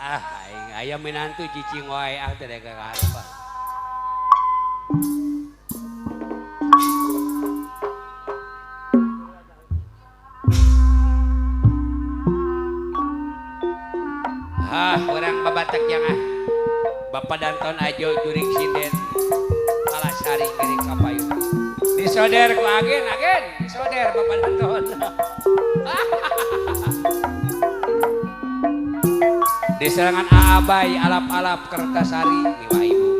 Ah, aing aya minantu cicing wae ah teh ka kaharep. Ah, orang babatak yang ah. Bapak Danton Ajo jurik sinden. Palasari ngiring ka payun. Disoder ku agen agen, disoder Bapak Danton. Diserangan Aabay alap-alap Kertasari miwa ibu.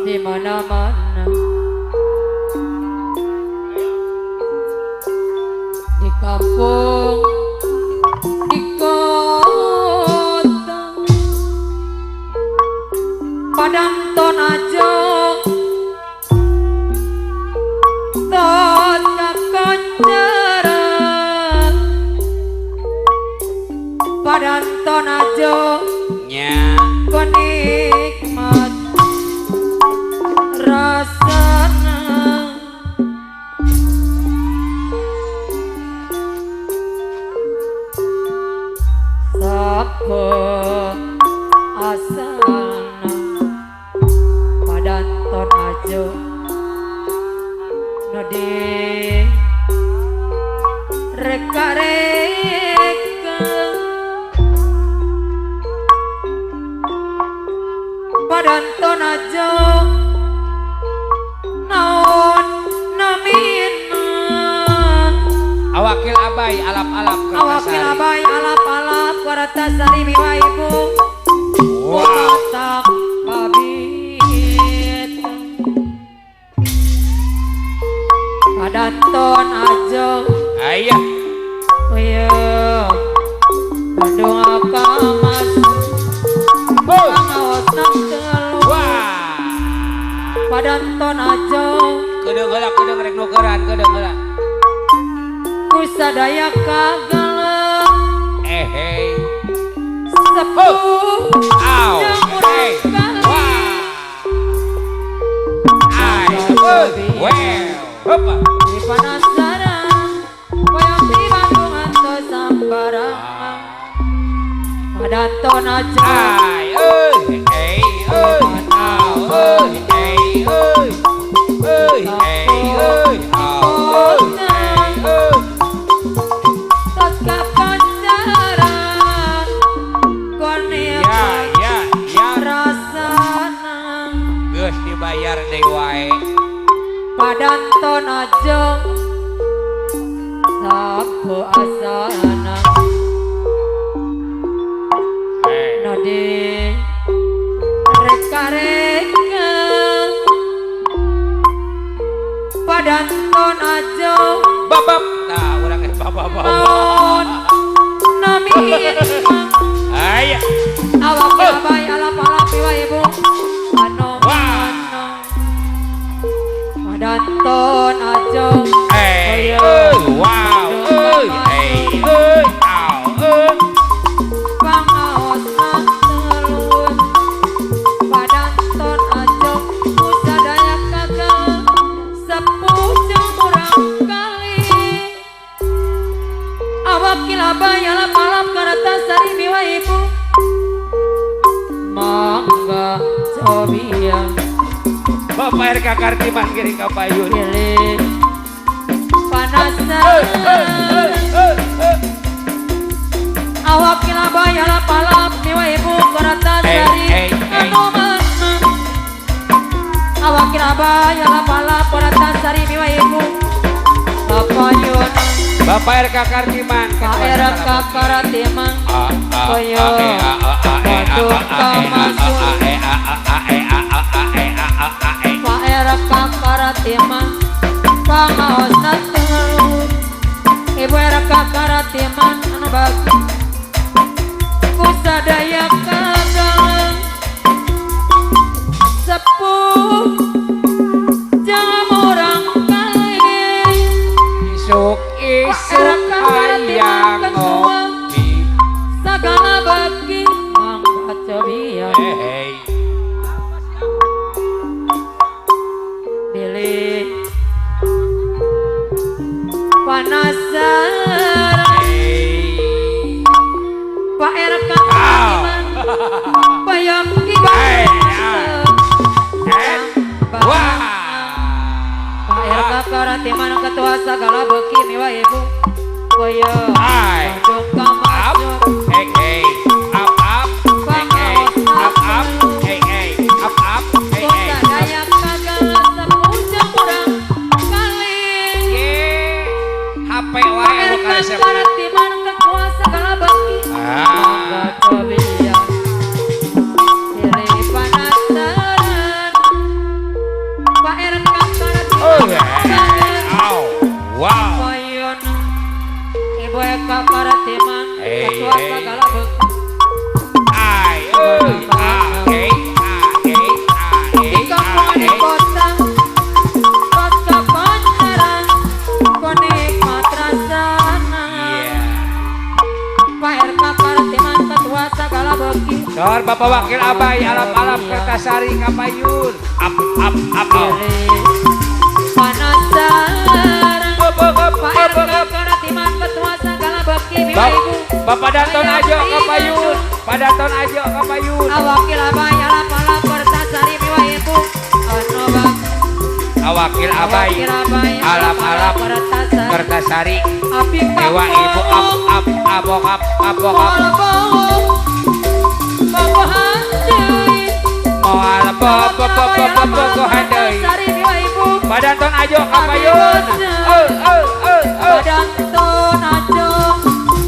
Di mana-mana, di kampung, di kota, Padanton aja tetap konceran. Padanton aja nya penikmat rasana. Sapa asana Padanton aja node reka-reka. Padanton aja naon namina. Awakil abai alap-alap Kertasari. Awakil abai alap-alap Kertasari miwa ibu. Wow. Tak pabit Padanton aja. Ayah. Uyuh Bandung akamas. Pangaosna telu. Wah. Padanton aja. Kedeung heula kedeung rek nukeran kedeung heula. Kusadaya kagaleng. Eh hey. Sepuh. Aw. Hey. Wah. Ai. Well. Hoppa. Di penasaran koyong di Bandung antos sambarangan. Padanton aja. Ai euy hey euy aw euy hey euy. Euy hey euy aw euy hey euy. Tos kapancaran Ya ya ya rasana. Geus dibayar deui wae. Padanton aja sapa asana. Node reka-reka. Padanton aja babab. Nah urang ge babab. Naon namina. Aya. Awak abai alap-alap iwa ibu. Ano ano. Padanton aja. Hey euy wow euy hey euy aw euy. Pangaosna telun. Padanton aja kusadaya kagel sepuh jeung murang kali. Awak kilabay alap-alap Kertasari miwa ibu. Mangga cobia. Bapak RK Kartiman ngiring ka payun. Pilih panasan. Awak kilabay alap-alap miwa ibu Kertasari anu mana. Awak kilabay alap-alap Kertasari miwa ibu kapayun. Bapak RK Kartiman. Pak RK Kartiman. Koyo Bandung kamasul. Pak RK Kartiman pangaosna telu. Ibu RK Kartiman anu bagi kusadaya Sadaya kagak sepuh jangan orang kali Isuk isuk hayang ngopi segala bagi mangga cobian hey. Bilih panasaran hey. Pak RK Kartiman payam Hey, wah. Pak RK Kartiman ketua segala beki miwa ibu koyo Hai. Up, hey, hey, up, up, hey, hey, up, up, hey, hey, up, up, hey, hey. Sadaya kagak sepuh urang kali Ye, HP wae anu RK karesep. Kartiman ketua segala beki Ah. Oh, yeah. Ow. Wow. Hey, hey. Ai, euy, ah, hey, ah, hey, ah, hey, ah, hey. Yeah. Sor Bapak Wakil Abai alap-alap Kertasari Kapayun. Up up up. Up. Panasaran Up, up, up, Pak up, RK up. Kartiman ketua segala beki miwa ibu Bapak Danton Ajo Kapayun. Pak Danton Ajo Kapayun. Awakil abai alap alap Kertasari miwa ibu anu bak Awakil Abai Awakil abai alap-alap Kertasari Kertasari api Dewa Ibu up up abok up abok up. Moal bo bo bo bo bo bo bo handeuy. Pak Danton Ajo Kapayun. Oh oh oh oh. Pak Danton Ajo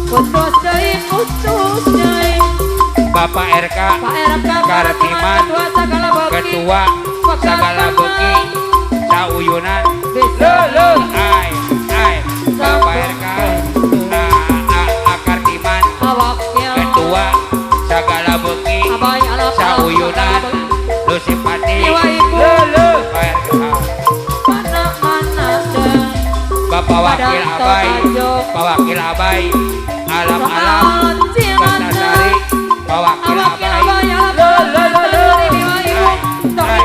putus deui putus deui Bapak RK Pak RK Kartiman Ketua segala beki Ketua segala beki sauyunan le le ai ai Bapak RK A A A Kartiman Ketua segala beki sauyunan Lusipati le le Pak RK Bapak Wakil Abai Bapak Wakil Abai alam alam Kertasari Bapak Wakil Abai le le le le ai ai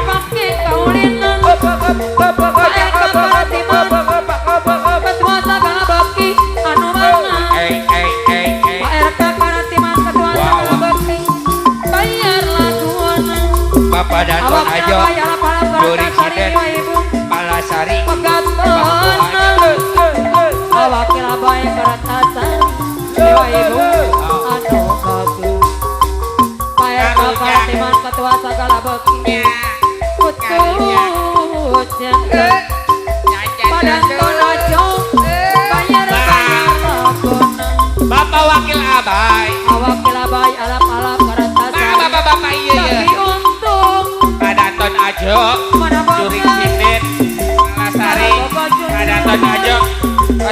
Up, up, up, up, up, up, up, up, up, up, up, up, up. Hey, hey, hey, hey. Bapak Danton Ajo Juri Siden Palasari Awakil abai Kertasari Dewa Ibu anu bagus Pak RK Kartiman ketua segala beki putus Pak Danton Ajo bayar bayar lakona Bapak Wakil Abai Awakil abai alap alap Kertasari Bapak bapak iya iya tapi untung Pak Danton Ajo Juri Sinden Palasari Pak Danton Ajo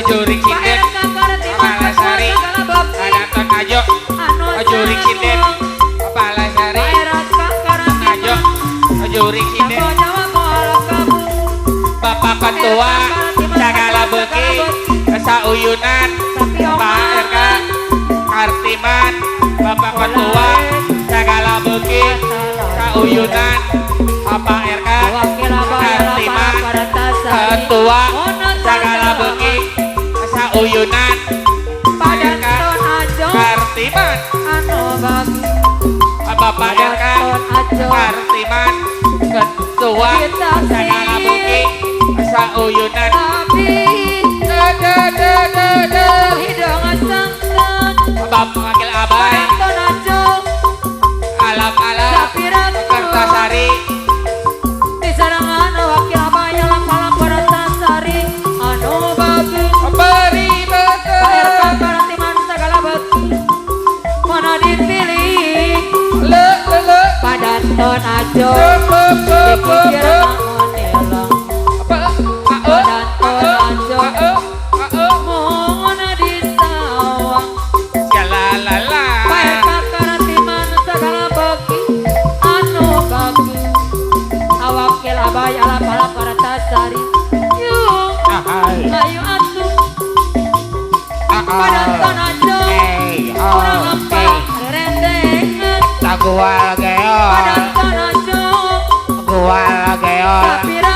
Juri Pak Sinden RK Kartiman ketua Palasari segala Pak beki Danton Ajo anu Juri Sinden Palasari Pak RK Ajo Kartiman Juri Sinden Bapak Ketua segala beki sauyunan Pak RK Kartiman Bapak Ketua segala beki sauyunan Bapak RK Kartiman Ketua segala beki sauyunan Pak RK Kartiman Bapak RK Kartiman Ketua segala beki sauyunan Bapak Wakil Abai alam alam Kertasari beri Mana dipilih le le le Pak Danton Ajo be be be dipikir be mangonelong apa a Pak Danton Ajo a a mohon di sawang ya la la la Pak RK Kartiman Abai alap-alap Kartasari. Yuk, ayo atuh. Padanton aja. Hey, Urang oh, apa hey. Rentengan. Tagual geol. Padanton aja. Gual geol. Sapira.